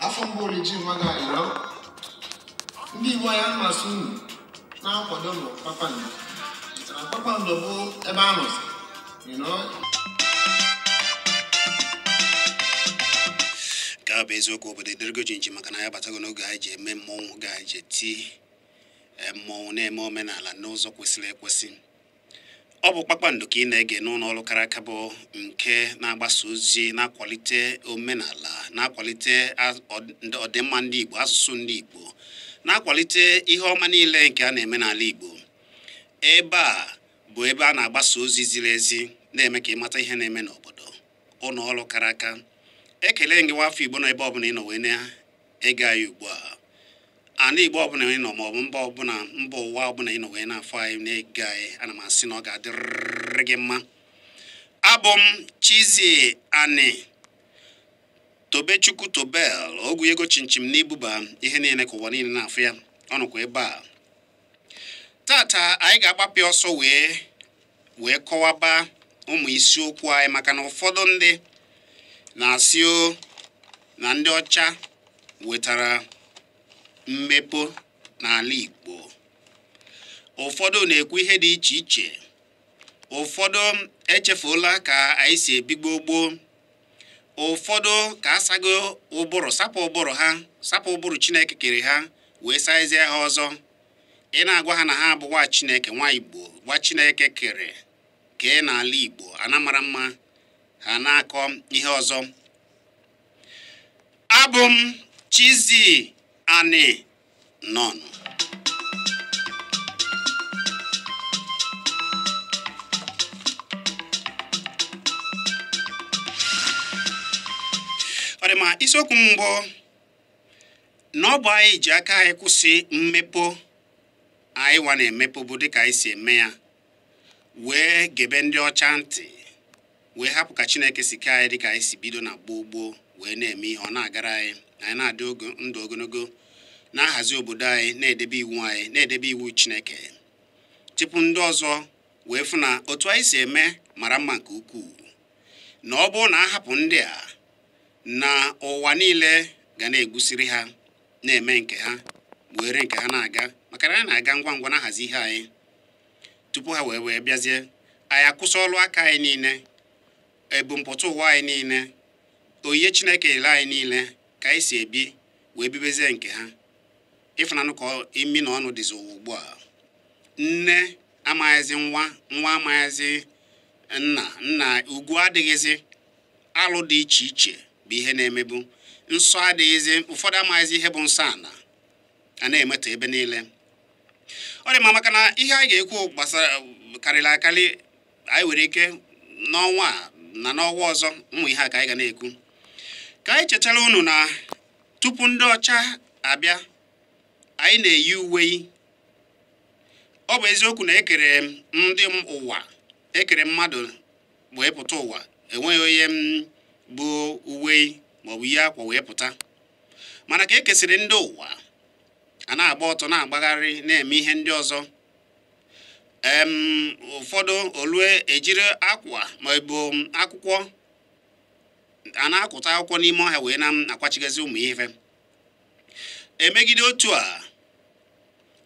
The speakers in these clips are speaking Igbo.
Afọ mbụ Oliji Nwaga ịrọ ndị Igbo anyị amasị unu na-akwado nụ kpakpando na kpakpando bụ ebe a nọzi. Nke a bụ eziokwu. Obodo ederigo jinji maka na ya batago n'oge anyị ji eme mmọnwụ, oge anyị ji eti mmọnwụ, na-eme omenala n'ụzọ kwesịrị ekwesị. Ọ bụ kpakpando ka ị na-ege n'ụlọ ọrụ kara aka, bụ nke na-agbasa ozi, na-akwalite omenala, na-akwalite ọdịmma ndị Igbo, asụsụ ndị Igbo, na-akwalite ihe ọma niile nke a na-eme n'ala Igbo. Ebe a bụ ebe a na-agbasa ozi ziri ezi, na-eme ka ị mata ihe na-eme n'obodo. Ụlọ ọrụ kara aka, ekele gị nwafọ Igbo nọ ebe ọbụla ị nọ wee na-ege anyị ugbu a. Ana Igbo ọbụla ị nọ, maọbụ mba ọbụla, mba ụwa ọbụla ị nọ wee na-afọ anyị, na-ege anyị, ana m asị na ọ ga-adịrịrị gị mma. Abụ m Chizzy Ani Tobechukwu Tobel ogwu ego chinchim n'ibuba ihe niile ka ụwa niile na-afụ ya. Ọ nọkwa ebe a tata. Anyị ga-agbapị ọsọ wee kọwaba ụmụ isiokwu anyị, maka na ụfọdụ ndị na-asị o na ndị ọcha wetara mmepe n'ala Igbo. Ụfọdụ na-ekwu ihe dị iche iche. Ụfọdụ echefuola ka anyị si ebi gboo gboo. Ụfọdụ ka asago ụbụrụ, sapụ ụbụrụ ha, sapụ ụbụrụ Chineke kere ha, wee saizie ha ọzọ. Ị na-agwa ha na ha bụ nwa Chineke, nwa Igbo, nwa Chineke kere kee n'ala Igbo ana mara mma, ha na-akọ ihe ọzọ. Abụ m Chizzy Ani nọn. Ọ dị ma isiokwu mbụ na ọ bụ anyị ji aka anyị kwụsị mmepe anyị nwa na-emepe bụ dịka anyị si eme ya, wee gebe ndị ọcha ntị, wee hapụ ka Chineke si kee anyị dịka anyị si bido na gboo gboo wee na-eme ihe ọ na-agara anyị. Anyị na-adị ndụ ogologo, na-ahazi obodo anyị, na-edebe iwu anyị, na-edebe iwu Chineke, tupu ndị ọzọ wee fụ na otu anyị si eme mara mma nke ukwuu, na ọ bụrụ na a hapụ ndị a na ụwa niile ga na-egwusiri ha na-eme nke ha, were nke ha na-aga, maka na anyị na-aga ngwa ngwa na-ahazi ihe anyị tupu ha wee bịazie. Anyị akwụsị ọrụ aka anyị niile, ebumpụta ụwa anyị niile, oyiye Chineke ele anyị niile ka anyị si ebi, wee bibezie nke ha. Ịfụnanụ ka imi na ọnụ dịzi ụwa ugbu a. Nne amaghịzi nwa, nwa amaghịzi nna, nna ugwu adịghịzi, alụ dị iche iche bụ ihe na-emebu, nsọ adịghịzi, ụfọdụ amaghịzi ihe bụ nsọ ana a na-emetọ ebe niile. Ọ dị mma, maka na ihe anyị ga-ekwu gbasara karịrị akarị. Anyị nwere ike n'ọnwa a na n'ọnwa ọzọ ụmụ ihe a ka anyị ga na-ekwu. Ka anyị chetara unu na tupu ndị ọcha abịa, anyị na-eyi uwe. Ọ bụ eziokwu na ekere ndị ụwa, ekere mmadụ wee pụta ụwa, enweghị onye m bụ uwe maọbụ ihe akwa wee pụta, mana ka e kesịrị ndị ụwa, a na-agba ọtọ, na-agbagharị, na-eme ihe ndị ọzọ. Ụfọdụ olue ejiri akwa maọbụ akwụkwọ a na-akụta akwụkwọ n'ime ọhịa wee na-akwachigazi ụmụ ife emegide. Otu a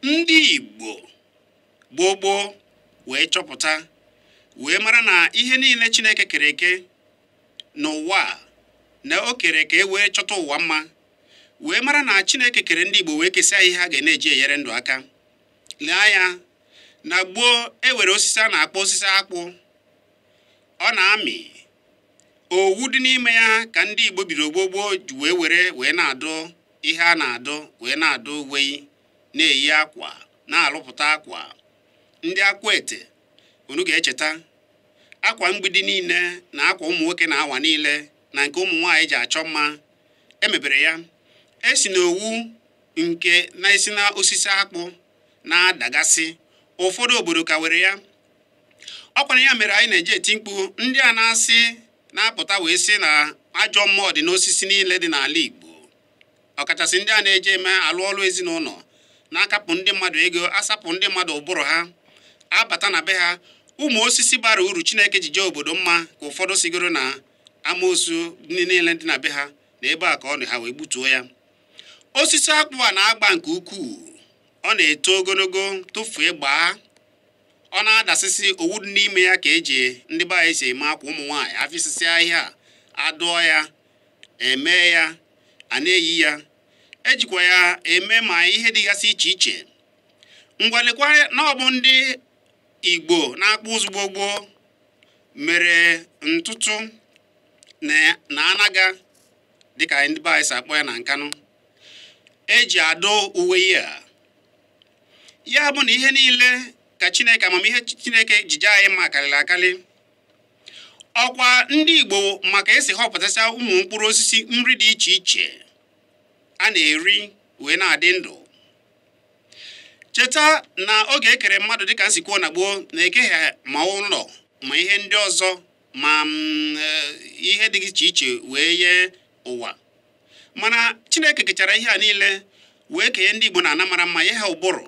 ndị Igbo gboo gboo wee chọpụta, wee mara na ihe niile Chineke kere eke n'ụwa a, na o kere ka e wee chọta ụwa mma, wee mara na Chineke kere ndị Igbo wee kesịa ihe ha ga na-eji enyere ndụ aka. Lee anya na gboo, e were osisi a na-akpọ osisi akpụ, ọ na-amị owu dị n'ime ya, ka ndị Igbo biri gboo gboo wee were wee na-adụ ihe a na-adụ, wee na-adụ uwe, na-eyi akwa, na-alụpụta akwa. Ndị akwa ete unu ga-echeta akwa mgbidi niile na akwa ụmụ nwoke na-awa niile na nke ụmụ nwaanyị ji achọ mma emebere ya esi n'owu nke na-esi na osisi akpụ na-adagasị. Ụfọdụ obodo ka were ya. Ọkwana ya mere anyị na-eji eti mkpu. Ndị a na-asị na-apụta wee sị na ajọ mmụọ dị n'osisi niile dị n'ala Igbo, ọkachasị ndị a na-eje eme alụ ọrụ ezinụlọ, na-akapụ ndị mmadụ ego, asapụ ndị mmadụ ụbụrụ ha, Abata na be ha, ụmụ osisi bara uru Chineke ji jee obodo mma ka ụfọdụ sigoro na amoosu niile dị na be ha na ebe a ka ọ dị ha wee gbutuo ya. Osisi akpụ a na-agba nke ukwuu, ọ na-eto ogologo tụfue gbaa, ọ na-adasịsị owu dị n'ime ya ka eji ndị be anyị si eme akwa ụmụ nwaanyị afịsịsị ahịa adụọ ya eme ya a na-eyi ya, ejikwa ya eme ma ihe dịgasị iche iche. Ngwalekwa na ọ bụ ndị Igbo na-akpụ ụzụ gboo gboo mere ntụtụ na anaga dịka ndị be anyị si akpọ ya na Nkanụ eji adụ uwe ya. Ya bụ na ihe niile ka Chineke, amamihe Chineke jije anyị mma karịrị akarị. Ọkwa ndị Igbo maka esi họpụtasịa ụmụ mkpụrụ osisi nri dị iche iche a na-eri wee na-adị ndụ. Cheta na oge ekere mmadụ dịka nsikwuo na gboo na-ekeghị ma ụlọ ma ihe ndị ọzọ ma ihe dị iche iche wee nye ụwa, mana Chineke kechara ihe a niile wee kee ndị Igbo na ana mara mma nye ha ụbụrụ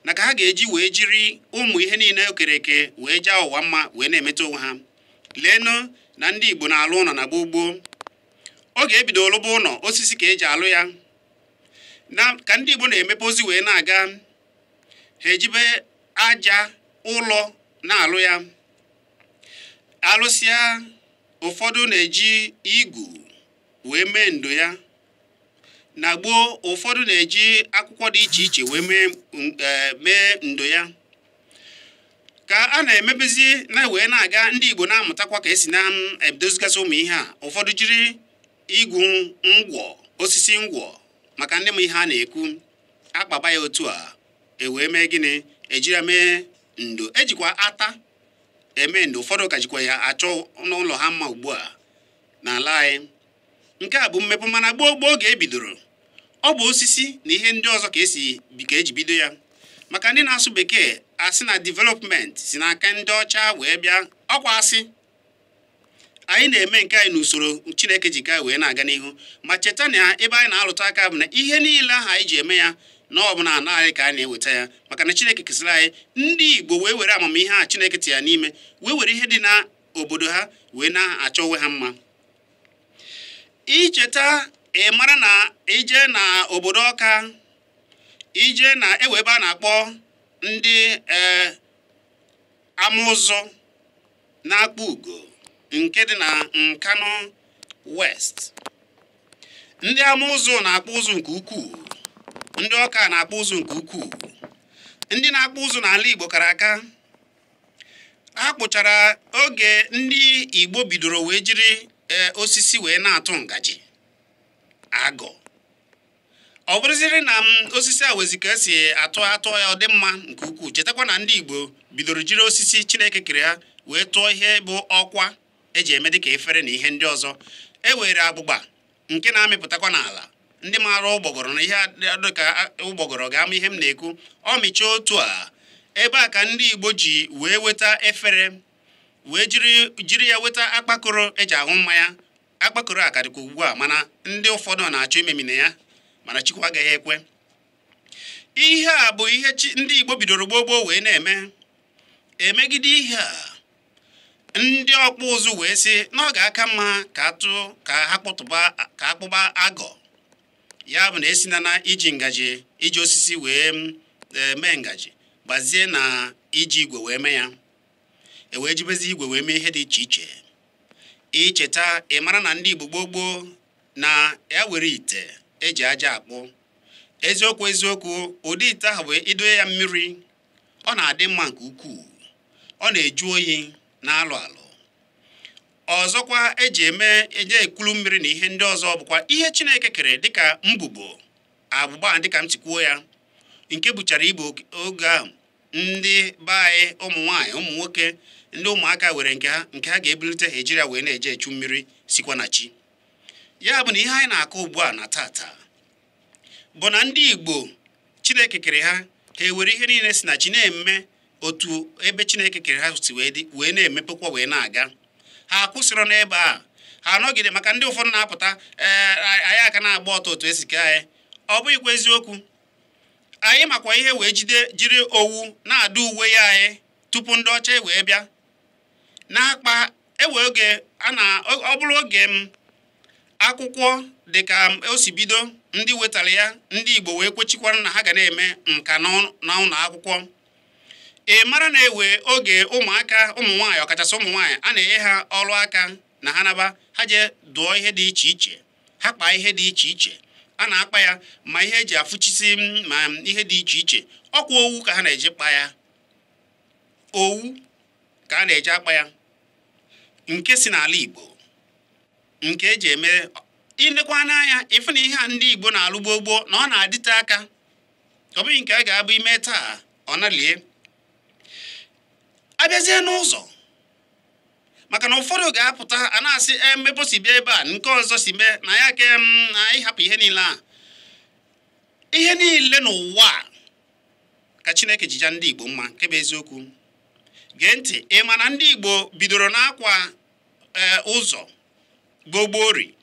na ka ha ga-eji wee jiri ụmụ ihe niile o kere eke wee jaa ụwa mma wee na-emeta onwe ha. Leenụ na ndị Igbo na-alụ ụlọ na gboo gboo. Oge ebido lụba ụlọ, osisi ka eji alụ ya. Na ka ndị Igbo na-emepe ozi wee na-aga, ha ejibe aja ụlọ na-alụ ya. Alụsịa, ụfọdụ na-eji igu wee mee ndo ya. Na gboo, ụfọdụ na-eji akwụkwọ dị iche iche wee mee ndo ya. Ka a na-emebezi na wee na-aga, ndị Igbo na-amụtakwa ka esi na-edozigasị ụmụ ihe a. Ụfọdụ jiri igwu ngwọ, osisi ngwọ, maka ndị ma ihe a na-ekwu, akpaba ya otu a e wee mee gịnị, ejiri ya mee ndo. Ejikwa ata eme ndo, ụfọdụ ka jikwa ya achọ n'ụlọ ha mma ugbu a n'ala anyị. Nke a bụ mmepe, mana gboo gboo oge ebidoro ọ bụ osisi na ihe ndị ọzọ ka esi ka eji bido ya. Maka ndị na-asụ bekee asị na development si n'aka ndị ọcha wee bịa, ọkwa asị. Anyị na-eme nke anyị n'usoro Chineke ji ka wee na-aga n'ihu. Ma cheta na ebe anyị na-alụta aka bụ na ihe niile ahụ anyị ji eme ya na ọ bụ na ana anyị ka a na-eweta ya, maka na Chineke kesịrị anyị ndị Igbo wee were amamihe a Chineke tinye ya n'ime wee were ihe dị na obodo ha wee na-achọ onwe ha mma. Icheta ị mara na ije na obodo Ọka, ije na ewe ebe a na-akpọ ndị amụzụ na-akpụ ugo nke dị na Nkanụ West. Ndị amụzụ na-akpụ ụzụ nke ukwuu, ndị Ọka na-akpụ ụzụ nke ukwuu. Ndị na-akpụ ụzụ n'ala Igbo kara aka. Ha kpụchara oge ndị Igbo bidoro wee jiri osisi wee na-atụ ngaji agọ. Ọ bụrụziri na osisi a wezi ka esi atụ atụ ya, ọ dị mma nke ukwuu. Chetakwa na ndị Igbo bidoro jiri osisi Chineke kere ha wee tụọ ihe bụ ọkwa eji eme dịka efere na ihe ndị ọzọ. E were agbụgba nke na-amịpụtakwa n'ala. Ndị maara ụgbọgọrọ na ihe dịka ụgbọgọrọ ga-ama ihe m na-ekwu. Ọ mịchaa otu a, ebe a ka ndị Igbo ji wee weta efere wee jiri ya weta akpakoro eji aṅụ mmanya. Akpakoro a ka dịkwa ugbu a, mana ndị ụfọdụ na-achọ imemine ya, mana Chukwu agaghị ekwe. Ihe a bụ ihe ndị Igbo bidoro gboo gboo wee na-eme. Emegide ihe a, ndị ọkpụ ụzụ wee sị na ọ ga-aka mma ka atụ ka ha kpụtụba ka akpụba agọ. Ya bụ na esina na iji ngaji iji osisi wee mee ngaji gbazie na iji igwe wee mee ya. E wee jibezi igwe wee mee ihe dị iche iche. Icheta ị mara na ndị Igbo gboo gboo na ya were ite eji aja akpụ. Eziokwu eziokwu, ụdị ite ahụ bụ idoye ya mmiri, ọ na-adị mma nke ukwuu, ọ na-eju oyi na-alụ alụ. Ọzọkwa eji eme eje ekulu mmiri na ihe ndị ọzọ bụkwa ihe Chineke kere dịka mbubo agbụgba dịka m tikwuo ya, nke buchara ibu oge ahụ. Ndị be anyị ụmụ nwaanyị, ụmụ nwoke, ndị ụmụaka were nke ha ga-ebulite ha ejiri ya wee na-eje echu mmiri sikwa na chi. Ya bụ na ihe anyị na-akọ ugbu a na tata bụ na ndị Igbo Chineke kere ha, ha ewere ihe niile si na chi na-eme otu ebe Chineke kere ha si wee dị wee na-emepekwa wee na-aga. Ha akwụsịrị n'ebe a, ha anọgide. Maka ndị ụfọdụ na-apụta anyị aka na-agba ọtọ otu esi kee anyị. Ọ bụghịkwa eziokwu. Anyị makwa ihe wee jide jiri owu na-adụ uwe ya anyị Tupu ndị ọcha wee bịa na-akpa ewe oge a na ọ bụrụ oge m akwụkwọ dịka o si bido, ndị wetara ya ndị Igbo wee kwechikwara na ha ga na-eme nka n'ụlọ akwụkwọ. Ị mara na ewe oge ụmụaka ụmụ nwaanyị, ọkachasị ụmụ nwaanyị, a na-enye ha ọrụ aka na ha naba ha jee dụọ ihe dị iche iche, ha kpaa ihe dị iche iche, a na-akpa ya ma ihe eji afụchisi ma ihe dị iche iche. Ọkwa owu ka ha na-eji kpa ya, owu ka a na-eji akpa ya, nke si n'ala Igbo, nke eji eme. Ilekwa n'anya ịfụ na ihe a ndị Igbo na-alụ gboo gboo na ọ na-adịte aka, ọ bụghị nke a ga-abụ ime taa ọ nalie. Abịazie n'ụzọ, maka na ụfọdụ ga-apụta a na-asị mmepe si bịa ebe a, nke ọzọ si mee na ya ke na ịhapụ ihe niile a. Ihe niile n'ụwa ka Chineke jija ndị Igbo mma, nke bụ eziokwu. Gee ntị, ị ma na ndị Igbo bidoro n'akwa ụzọ gbogbori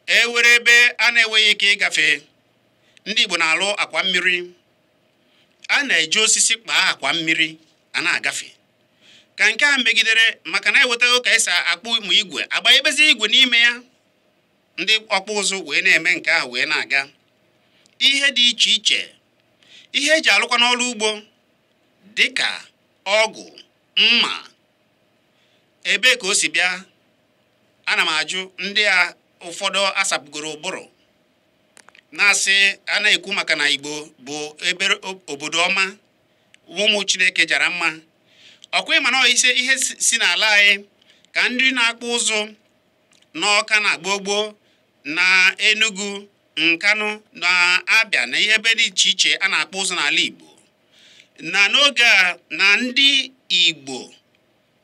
ewere ebe a na-enweghị ike ịgafe. Ndị Igbo na-alụ akwa mmiri, a na-eji osisi kpaa akwa mmiri a na-agafe. Ka nke a megidere maka na ewetaghị ka esi akpụ ụmụ igwe, agbanyebezi igwe n'ime ya, ndị ọkpụ ụzụ wee na-eme nke ahụ wee na-aga. Ihe dị iche iche, ihe eji alụkwa n'ọrụ ugbo dịka ọgụ, mma, ebee ka o si bịa? Ana m ajụ ndị a ụfọdụ asapụgoro ụbụrụ na-asị a na-ekwu maka na Igbo bụ ebe obodo ọma, ụmụ Chineke jara mma. Ọkwa ịma na ise ihe si n'ala anyị ka ndị na-akpụ ụzụ n'Ọka na gboo gboo na Enugu, Nkanụ na Abịa na ihe ebe dị iche iche a na-akpụ ụzụ n'ala Igbo, na n'oge a na ndị Igbo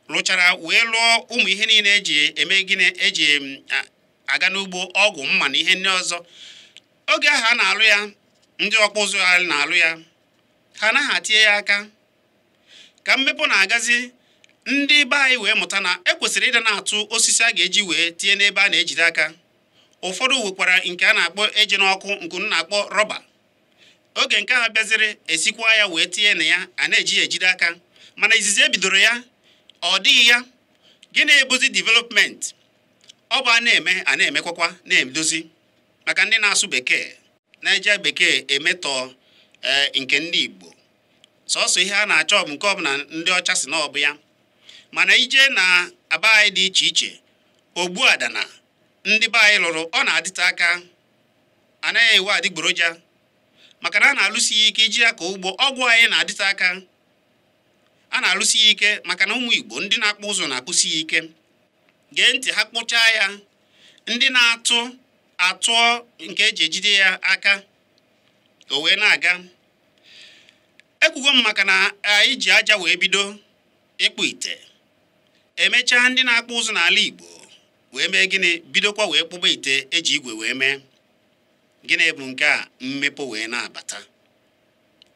rụchara wee lụọ ụmụ ihe niile eji eme gịnị, eji aga n'ugbo, ọgwụ, mma na ihe ndị ọzọ. Oge ahụ a na-alụ ya, ndị ọkpụ ụzụ ha na-alụ ya, ha anaghị atinye ya aka. Ka mmepe na-agazi, ndị be anyị wee mụta na ekwesịrị ịdị na-atụ osisi a ga-eji wee tinye n'ebe a na-ejide aka. Ụfọdụ nwekwara nke a na-akpọ eji n'ọkụ, nke m na-akpọ rọba. Oge nke ahụ bịaziri, esikwa ya wee tinye na ya, a na-eji ya ejide aka. Mana izizi ebidoro ya, ọ dịghị ya. Gịnị ebuzi development? Ọ bụ a na-eme a na-emekwakwa na-edozi. Maka ndị na-asụ bekee na-eji bekee emetọ nke ndị Igbo, sọsọ ihe a na-achọ bụ nke ọbụla ndị ọcha si na ọ bụ ya. Mana ije na aba anyị dị iche iche, ogbu adana ndị be anyị lụrụ, ọ na-adịte aka, anaghị ewe adịgboroja, maka na a na-alụsi ya ike iji ya ka ugbo. Ọgwụ anyị na-adịte aka, a na-alụsi ya ike, maka na ụmụ Igbo ndị na-akpụ ụzụ na-akpụsi ya ike. Gee ntị, ha kpụchaa ya, ndị na-atụ atụọ nke eji ejide ya aka, o wee na-aga. Ekwugo m maka na anyị ji aja wee bido ịkpụ ite. Emechaa, ndị na-akpụ ụzụ n'ala Igbo wee mee gịnị? Bidokwa wee kpụba ite eji igwe wee mee. Gịnị bụ nke a? Mmepe wee na-abata,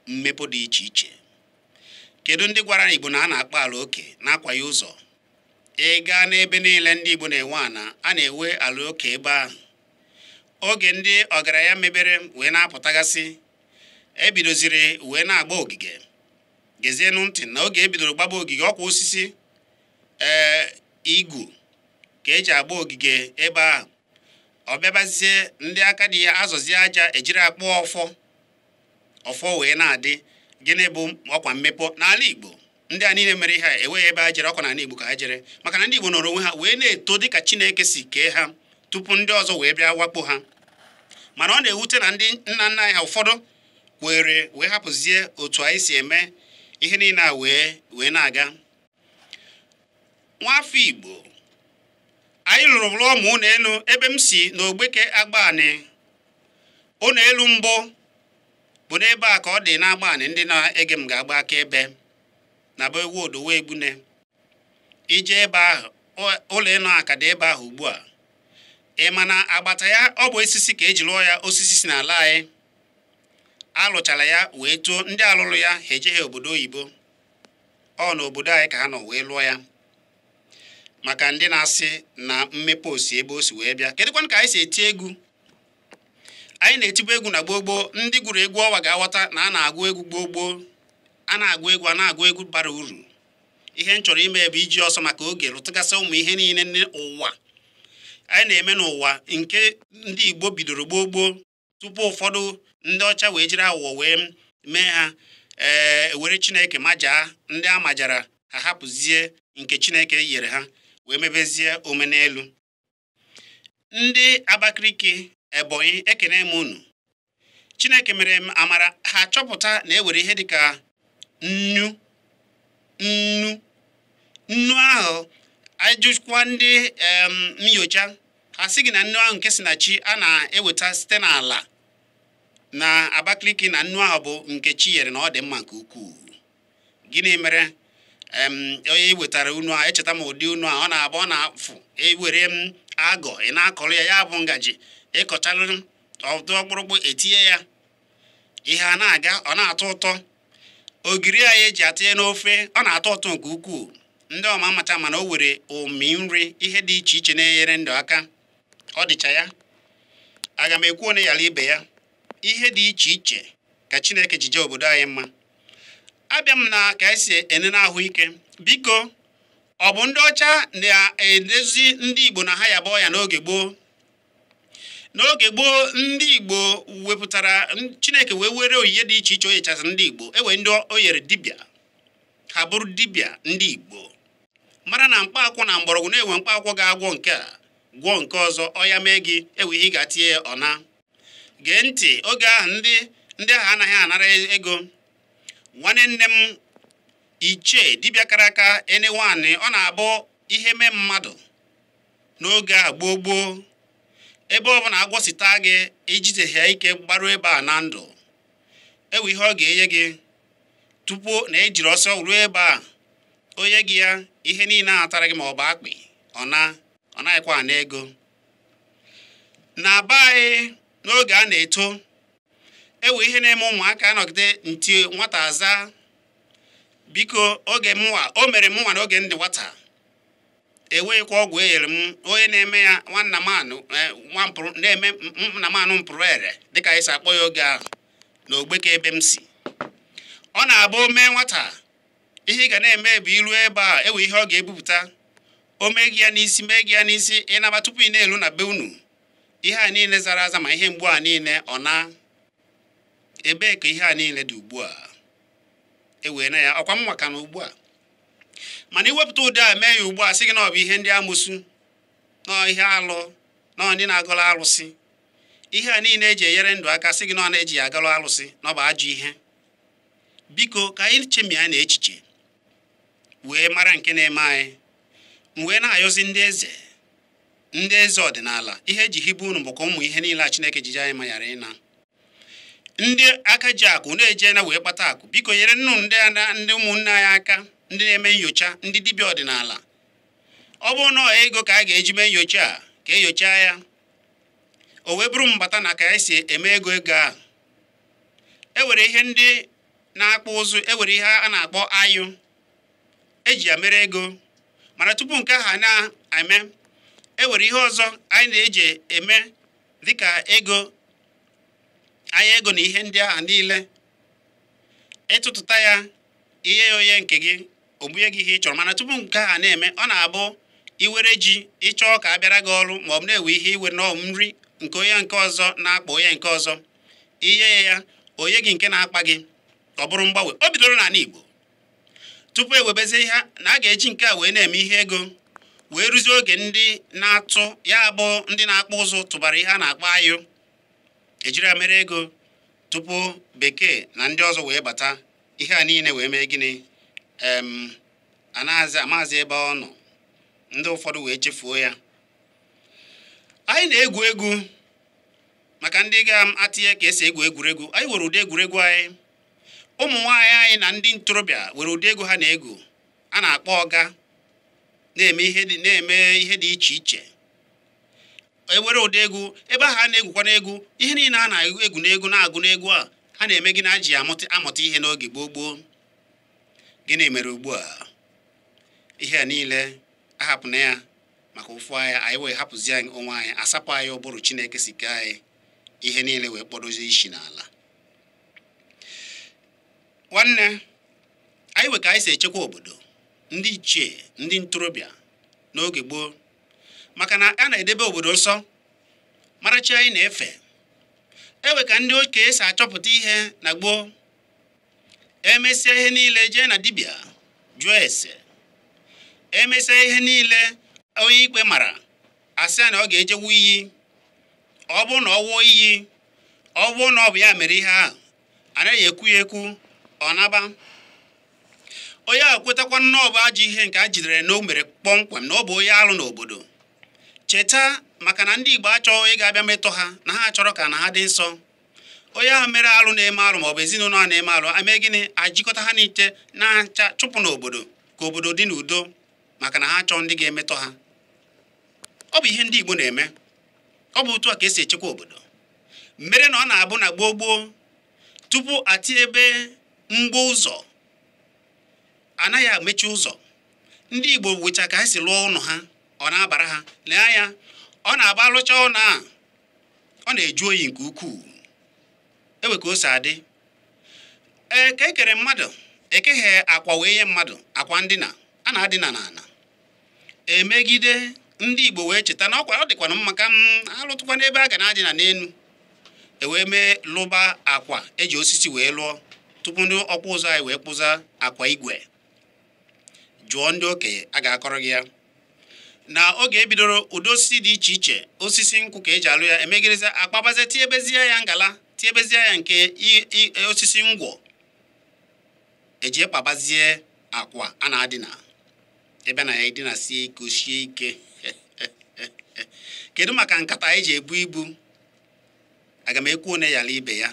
mmepe dị iche iche. Kedu ndị gwara Igbo na a na-akpọ ala oke na-akwa ya ụzọ? Ị gaa n'ebe niile ndị Igbo na-enwe ana, a na-enwe ala oke ebe ahụ. Oge ndị ọgaranya mebere wee na-apụtagasị, ebidoziri wee na-agba ogige. Gezienụ ntị, na oge ebidoro gbaba ogige, ọkwa osisi igu ka eji agba ogige ebe ahụ. Ọ bịabazie, ndị aka dị ya azọzie aja ejiri akpụ ọfọ, ọfọ wee na-adị. Gịnị bụ ọkwa mmepe n'ala Igbo? Ndị a niile mere ihe a enweghị ebe ha jere, ọkwa n'ala Igbo ka ha jere, maka na ndị Igbo nọrọ onwe ha wee na-eto dịka Chineke si kee ha tupu ndị ọzọ wee bịa wakpo ha. Mana ọ na-ewute na ndị nna nna anyị ha ụfọdụ were wee hapụzie otu anyị si eme ihe niile a wee na-aga. Nwafọ Igbo anyị lụrụ lụọ ma ụlọ elu ebe m si n'Ogbeke Agbani, ụlọ elu mbụ bụ n'ebe a ka ọ dị n'Agbani. Ndị na-ege m ga-agba aka ebe na be Wodo wee gbune ije ebe ahụ, ụlọ elu a ka dị ebe ahụ ugbu a. Ị ma na agbata ya, ọ bụ osisi ka eji lụọ ya, osisi si n'ala anyị. Alụchara ya wee too, ndị alụlụ ya ha ejeghị obodo oyibo, ọ n'obodo anyị ka ha nọ wee lụọ ya. Maka ndị na-asị na mmepe osi ebe o si wee bịa, kedụkwanụ ka anyị si eti egwu? Anyị na-etibu egwu na gboo gboo. Ndị gụrụ egwu ọwa ga-aghọta na a na-agụ egwu gboo gboo, a na-agụ egwu, a na-agụ egwu bara uru. Ihe m chọrọ ime bụ iji ọsọ maka oge rụtụgasị ụmụ ihe niile n'ụwa anyị na-eme n'ụwa nke ndị Igbo bidoro gboo gboo tupu ụfọdụ ndị ọcha wee jiri aghụghọ wee mee ha ee were Chineke majaa ndị a majara ha hapụzie nke Chineke nyere ha wee mebezie omenelu. Ndị Abakaliki, Ebonyi, ekene m unu. Chineke mere m amara ha chọpụta na ewere ihe dịka nnu nnu ahụ ajụkwa ndị nyocha ha sị gị na nnu ahụ nke si na chi a na-eweta site n'ala na Abakaliki na nnu ahụ bụ nke chi nyere na ọ dị mma nke ukwuu. Gịnị mere onye wetara unu a echeta m ụdị unu a ọ na-abụ ọ na-afụ ewere m agọ ị na-akọrọ ya ya bụ ngaji ịkọchalụ ọdụ ọkpụrụkpụ etinye ya ihe a na-aga ọ na-atọ ụtọ. Ogiri anyị eji atinye n'ofe ọ na-atọ ụtọ nke ukwuu. Ndị ọma amacha mana o were ụmị nri ihe dị iche iche na-enyere ndụ aka ọ dịcha ya. Aga m ekwu onye yara ibe ya ihe dị iche iche ka Chineke ji jee obodo anyị mma. Abịa m na ka anyị si enene ahụike. Biko ọ bụ ndị ọcha na-edezi ndị Igbo na ha yaba ọya n'oge gboo? N'oge gboo ndị Igbo wepụtara Chineke wee were onyinye dị iche iche o nyechasịrị ndị Igbo. E wee ndị o nyere dibịa ha bụrụ dibịa ndị Igbo mara na mkpa akwụkwọ na mgbọrọgwụ na-enwe mkpa akwụkwọ ga-agwọ nke a gwọọ nke ọzọ ọya mee gị ewe ihe ị ga-atinye ya ọ na. Gee ntị, oge ahụ ndị ahụ anaghị anara ego. Nwanne nne m ichie dibịa kara aka enewanị ọ na-abụ ihe mee mmadụ n'oge a gboo gboo ebe ọ bụla agwọsita gị ijide ya ike gbaruo ebe a na ndụ ewe ihe ọ ga-enye gị tupu na ejiri ọsọ ruo ebe a onye gị ya ihe niile a tara gị ma ọ bụ akpị ọ naghịkwa ana ego. Na be anyị n'oge a na-eto ewe ihe na-eme ụmụaka anọgide nti nwata aza biko oge mụnwa o mere mụnwa n'oge ndị nwata enweghịkwa ọgwụ e nyere m onye na-eme ya nwanna manụ na-eme nna manụ mpụrụ ere dịka anyị si akpọ ya oge ahụ na ogbeke ebe m si. Ọ na-abụ mee nwata ihe ị ga na-eme bụ iru ebe a ewe ihe ọ ga-ebupụta o mee gị ya n'isi mee gị ya n'isi ịnaba tupu ị na-elu na be unu ihe a niile zara aza ma ihe mgbu a niile ọ na ebee ka ihe a niile dị ugbu a ewee na ya ọkwa mma ka na ugbu a. Mana iwepụta ụdị a mee ya ugbu a sị gị na ọ bụ ihe ndị amụsụ nọọ ihe alụ nọọ ndị na-agọrọ alụsị ihe a niile eji enyere ndụ aka sị gị na ọ na-eji ya agọrọ alụsị na ọ bụ ajọ ihe. Biko ka anyị chemie na echiche wee mara nke na-eme anyị. M wee na-ayọzi ndị eze ọdịnala ihe eji hibe unu bụ ka ụmụ ihe niile a Chineke jiji anyị ma ghara ịna. Ndị aka ji akụ na-eje na wee kpata akụ biko nyere nnu ndị ụmụnne anyị aka ndị na-eme nyocha ndị dibịa ọdịnala. Ọ bụrụ na ego ka a ga-eji mee nyocha a ka enyocha ya o wee bụrụ mbata na ka anyị si eme ego ahụ. E were ihe ndị na-akpụ ụzụ e were ihe a na-akpọ ayụ eji ya mere ego mana tupu nke ahụ na-eme e were ihe ọzọ anyị na-eji eme dịka ego anya ego na ihe ndị ahụ niile ịtụtụta ya ihe ya onye nke gị ogbunye gị ihe ị chọrọ. Mana tupu nke a na-eme ọ na-abụ iwere ji ịchọọ ka a bịara gị ọrụ ma ọ bụ na-ewe ihe iwere na nri nke onye nke ọzọ na-akpa onye nke ọzọ ihe ya onye gị nke na-akpa gị ọ bụrụ mgbanwe. O bidoro n'ala Igbo tupu ewebezie ihe na a ga-eji nke a wee na-eme ihe ego wee rụzie oge ndị na-atụ ya bụ ndị na-akpụ ụzụ tụbara ihe a na-akpọ ayụ ejiri ya mere ego tupu bekee na ndị ọzọ wee bata ihe a niile wee mee gịnị amaazị ebe ọ nọ ndị ụfọdụ wee chefuo ya. Anyị na-egwu egwu maka ndị ga-atịnye ka esi egwu egwuregwu. Anyị were ụdị egwuregwu anyị ụmụ nwaanyị anyị na ndị ntorobịa were ụdị egwu ha na-egwu a na-akpọ ọga na-eme ihe dị iche iche. Ewere ụdị egwu ebe ahụ a na-egwukwa n'egwu ihe niile a na-egwu n'egwu na-agụ n'egwu a ha na-eme gị na ji amụta ihe n'oge gboo gboo. Gịnị mere ugbu a ihe a niile ahapụna ya maka ụfụ anyị anyị wee hapụzi anyị onwe anyị asapụ anyị ụbụrụ Chineke si kee anyị ihe niile wee kpọdozie isi n'ala. Nwanne anyị wee ka anyị si echekwa obodo. Ndị ichie, ndị ntorobịa n'oge gboo, maka na a na-edebe obodo nsọ, mara chi anyị na-efe. Ewe ka ndị okenye si achọpụta ihe na gboo. Emesịa ihe niile, jee na dibịa jụọ ese. Emesịa ihe niile, onye ikpe mara, asị ya na ọ ga-ejewu iyi. Ọ bụrụ na ọ wụọ iyi, ọ bụrụ na ọ bụ ya mere ihe ahụ, anaghị ekwu ya ekwu, ọ naba. Onye ahụ kwetakwa na ọ bụ ajọ ihe nke a jidere na o mere kpọmkwem, na ọ bụ onye alụ n'obodo. Cheta, maka na ndị Igbo achọghị ịga abịa metọ ha, na ha chọrọ ka na ha dị nsọ. Onye ahụ mere alụ, na-eme alụ, maọbụ ezinụlọ a na-eme alụ, eme gịnị? Ajikọta ha niile na-acha chụpụ n'obodo, ka obodo dị n'udo, maka na ha chọọ ndị ga-emetọ ha. Ọ bụ ihe ndị Igbo na-eme. Ọ bụ otu a ka esi echekwa obodo. Mere na ọ na-abụ na gboo gboo, tupu ati ebe mgbo ụzọ, anaghị amechi ụzọ. Ndị Igbo wecha ka ha si lụọ ụlọ ha, ọ na-abara ha. Lee anya, ọ na-aba alụcha ụlọ a, ọ na-eju oyi nke ukwuu. Ewe ka o si adị. Ee, ka e kere mmadụ, ekeghị akwa wee nye mmadụ akwa ndina a na-adịna n'ala. Emegide ndị Igbo wee cheta na ọkwa ọ dịkwana mma ka m alụtụkwa n'ebe a ga na-adịna n'elu. E wee mee lụba akwa eji osisi wee lụọ, tupu ndị ọkpụ ụzọ anyị wee kpụza akwa igwe. Jụọ ndị okenye, a ga-akọrọ gị ya na oge ebidoro ụdị osisi dị iche iche, osisi nkwụ ka eji alụ ya. Emegidezi akpabazie, tinyebezie ya ngala, tinyebezie ya nke osisi ngwọ, eji kpabazie akwa a na-adịna ebe na ya edina sie ike, sie ike. Kedu maka nkata eji ebu ibu? Aga m ekwu one yala ibe ya.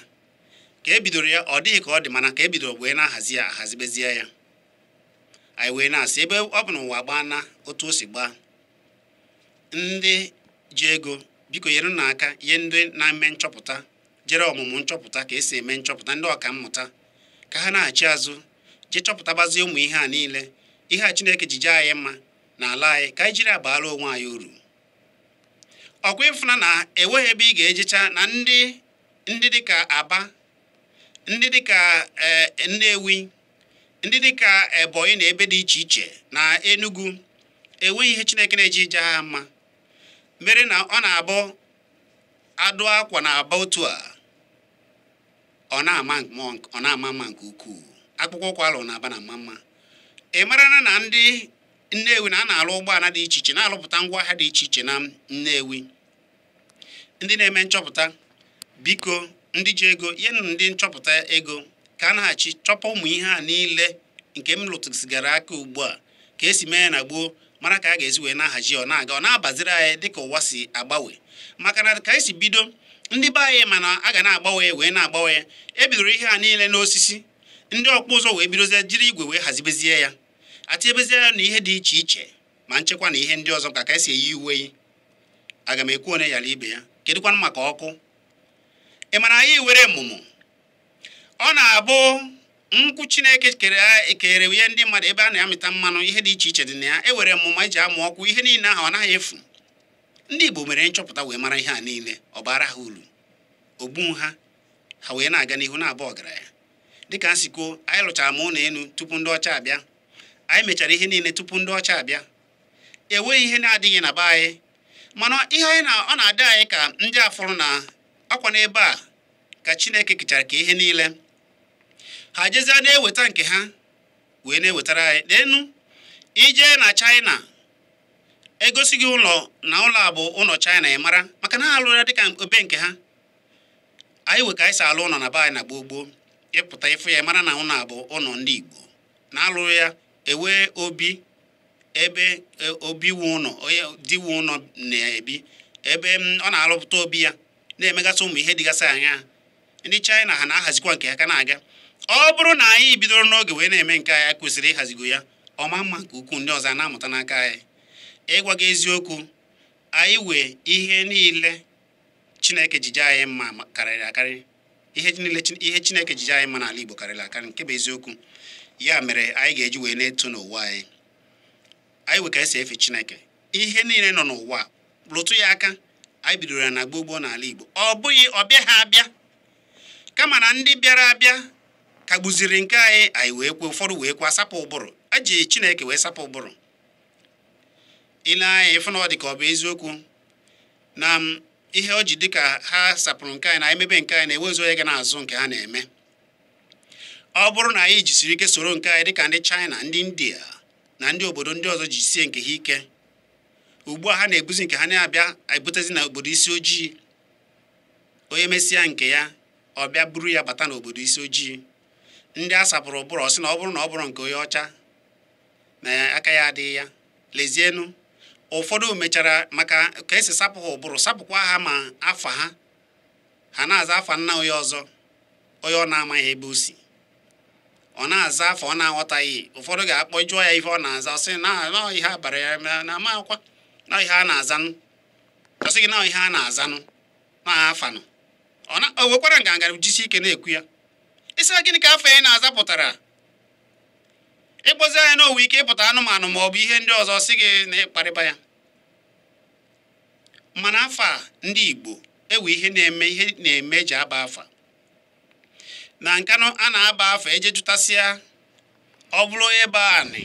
Ka e bidoro ya, ọ dịghị ka ọ dị, mana ka e bidoro wee na-ahazi ya, ahazibezie ya, anyị wee na-asị, ebe ọ bụ na ụwa gbaa na otu o si gbaa, ndị ji ego, biko nyere na aka ihe ndị na-eme nchọpụta, jere ọmụmụ nchọpụta ka esi eme nchọpụta, ndị ọka mmụta, ka ha na-achị azụ jee chọpụtabazie ụmụ ihe a niile, ihe a Chineke ji jee anyị mma n'ala anyị, ka anyị jiri abaara onwe anyị uru. Ọkwa ịfụna na enweghị ebe ị ga-ejecha na ndị dịka Aba, ndị dịka Nnewi, ndị dịka Ebonyi na ebe dị iche iche na Enugu, enweghị ihe Chineke na-eji ije ha mma, mere na ọ na-abụ adụ akwa na Aba otu a, ọ na-ama ọ na-ama mma nke ukwuu. Akpụkpọ ụkwụ alụ na Aba na-ama mma. Ị mara na ndị Nnewi na a na-alụ ụgbọala dị iche iche, na-alụpụta ngwaahịa dị iche iche na Nnewi. Ndị na-eme nchọpụta, biko, ndị ji ego, ihe ndị nchọpụta ego, ka a na-achị chọpụ ụmụ ihe a niile nke m lụtụsigara aka ugbu a, ka esi mee ya na gboo, mara ka a ga-esi wee na-ahazi, ọ na-aga, ọ na-abaziri anyị dịka ụwa si agbanwe. Maka na ka esi bido, ndị be anyị, mana a ga na-agbanwe wee na-agbanwe. E bidoro ihe a niile n'osisi, ndị ọkpụ ụzọ wee bidozie jiri igwe wee hazibezie ya, atinyebezie ya na ihe dị iche iche, ma nchekwa na ihe ndị ọzọ, ka esi eyi uwe. Aga m ekwu one yara ibe ya. Kedụkwanụ maka ọkụ? Ị mara anyị were mmụmụ, ọ na-abụ nkwụ Chineke kere kere ihe ndị mmadụ, ebe a na-amịta mmanụ, ihe dị iche iche dị na ya. E were mmụma eji amụ ọkụ, ihe niile ahụ ọ naghị efu. Ndị Igbo mere nchọpụta wee mara ihe a niile, ọ bara ha uru, ogbu ha, ha wee na-aga n'ihu na-aba ọgaranya. Dịka a si kwuo, anyị lụchara m ụlọ elu tupu ndị ọcha abịa. Anyị mechara ihe niile tupu ndị ọcha abịa. Enweghị ihe na-adịghị na be anyị, mana ihe anyị na ọ na-adị anyị ka ndị afụrụ na ọkwa n'ebe a ka Chineke kechara ka ihe niile ha jezie na-eweta nke ha wee na-ewetara anyị. N'enu ije na China, egosi gị ụlọ na ụlọ a bụ ụlọ China, ị mara maka na ha alụrụ ya dịka obe nke ha. Anyị we ka anyị si alụ ụlọ na be anyị na gboo gboo, ịpụta ịfụ ya, mara na ụlọ a bụ ụlọ ndị Igbo na-alụrụ ya. Ewe obi ebe obi wu ụlọ, onye di wu ụlọ na-ebi ebe ọ na-alụpụta obi ya, na-emegasị ụmụ ihe dịgasị anya. Ndị China ha na-ahazikwa nke ha ka na-aga. Ọ bụrụ na anyị bidoro n'oge wee na-eme nke anyị kwesịrị ịhazigo ya ọma mma nke ukwuu, ndị ọzọ a na-amụta n'aka anyị. Ịgwa gị eziokwu, anyị wee ihe niile Chineke jije anyị mma karịrị akarị. Ihe niile ihe Chineke jije anyị mma n'ala Igbo karịrị akarị, nke bụ eziokwu. Ya mere anyị ga-eji wee na-eto n'ụwa anyị. Anyị wee ka esi efe Chineke. Ihe niile nọ n'ụwa, rụtụ ya aka, anyị bidoro ya na gboo gboo n'ala Igbo. Ọ bụghị ọbịa ha abịa, kama na ndị bịara abịa kagbuziri nke anyị. Anyị wee kwe, ụfọdụ wee kwe asapụ ụbụrụ. Eji Chineke wee sapụ ụbụrụ. Ile anya ịfụ na ọ dị ka ọ bụ eziokwu na ihe o ji dịka ha sapụrụ nke anyị na emebe nke anyị na-enwezi onye ga na-azụ nke ha na-eme. Ọ bụrụ na anyị jisiri ike soro nke anyị dịka ndị China, ndị India na ndị obodo ndị ọzọ jisie nke ha ike, ugbu a ha na-ebuzi nke ha na-abịa ebutezi na obodo isi ojii. Onye mesịa nke ya ọ bịa buru ya bata n'obodo isi ojii. Ndị a sapụrụ ụbụrụ sị na ọ bụrụ na ọ bụrụ nke onye ọcha na aka ya adịghị ya. Lezienụ, ụfọdụ mechara maka ka esi sapụ ha ụbụrụ, sapụkwa ha ma afa ha, ha na-aza afa nna onye ọzọ, onye ọ na-amaghị ebe o si, ọ na-aza afa ọ na-aghọtaghị. Ụfọdụ ga-akpọ jụọ ya ife ọ na-aza, ọ sị na ihe a bara ya na ama akwa na ihe a na-azanụ, ọ sị gị na ihe a na-azanụ na afanụ. O nwekwara nganga jisi ike na-ekwu ya. Ịsị gịnị ka afọ ya na-aza pụtara? Ịkpọzi anya n'owe ike ịpụta anụmanụ ma ọ bụ ihe ndị ọzọ, sị gị na ịkparịba ya. Mana afa ndị Igbo ewe ihe na-eme, ihe na-eme eji aba afa. Na nkanụ a na-aba afa eje jụtasịa, ọ bụrụ onye be anị,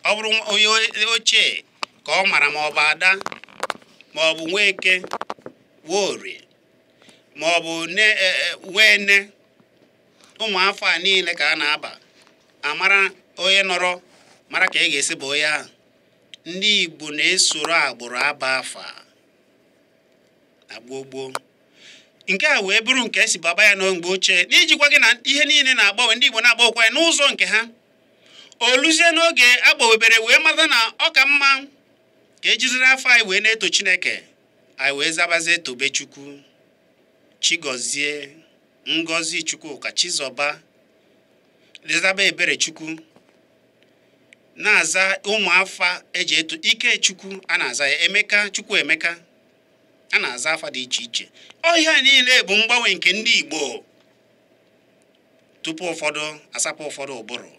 ọ bụrụ onye ochie ka ọ mara, ma ọ bụ ada, ma ọ bụ nweke, nwaorie, ma ọ bụ nwene, ụmụ afọ a niile ka a na-aba. Amara onye nọrọ mara ka e ga-esi bụ onye ahụ. Ndị Igbo na-esoro agbụrụ aba afa na gboo gboo. Nke a wee bụrụ nke esi baba ya n'mgbe ochie, n'ijikwa gị na ihe niile na-agbanwe, ndị Igbo na-agbanwekwa ya n'ụzọ nke ha. Oluzie n'oge agbawebere wee mata na ọ ka mma ka ejiziri afọ anyị wee na-eto Chineke, anyị wee zabazie tobe Chukwu, Chigozie, Ngozi Chukwuka, Chizọba, lezaba ebere Chukwu, na-aza ụmụ afa eji eto ike Chukwu, a na-aza ya Emeka, Chukwu Emeka, a na-aza afa dị iche iche. Ọ ihe a niile bụ mgbanwe nke ndị Igbo tupu ụfọdụ asapụ ụfọdụ ụbụrụ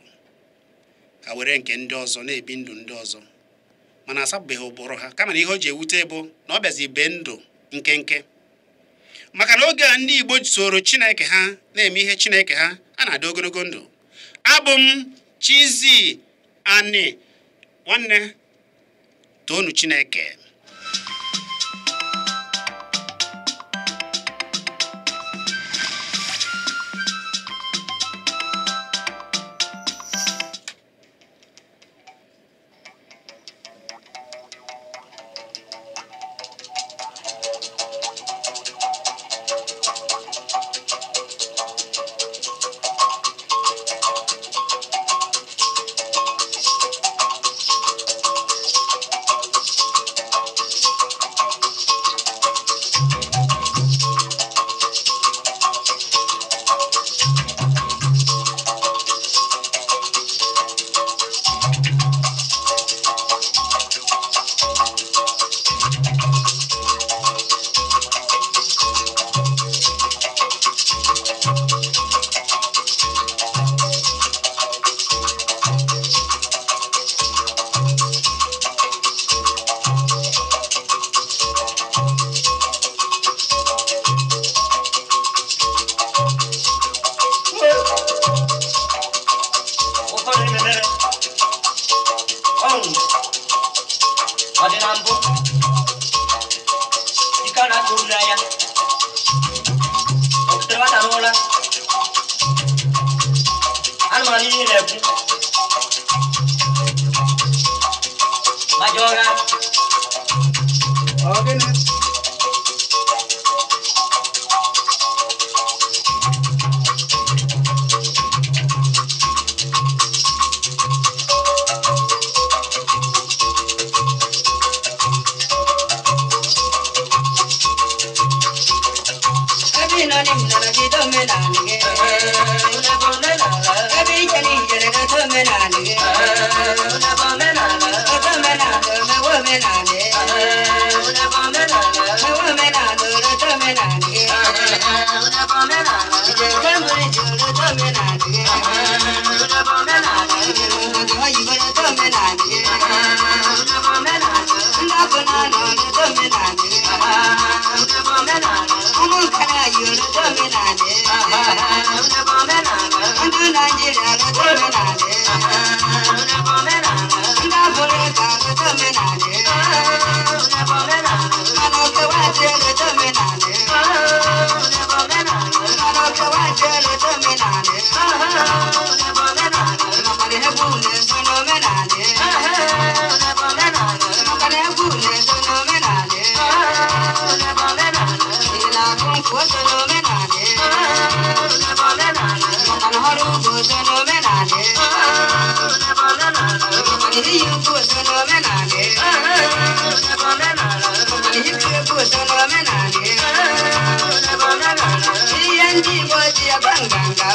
ha were nke ndị ọzọ na-ebi ndụ ndị ọzọ, mana asapụbeghị ụbụrụ ha. Kama na ihe o ji ewute bụ na ọ bịazi be ndụ nkenke, maka na oge a ndị Igbo soro Chineke ha na-eme ihe Chineke ha, a na-adị ogologo ndụ. Abụ m Chizzy Ani, nwanne, toonu Chineke. egwu na-eso n'omenala. Maka na egwu na-eso n'omenala. Ị na-agụ nkwụ o so n'omenala. Maka na ọrụ ugbo so n'omenala. Maka na iyi ukwu so n'omenala. Maka na ịkụ egwu so n'omenala. Ihe ndị Igbo ji agba nganga.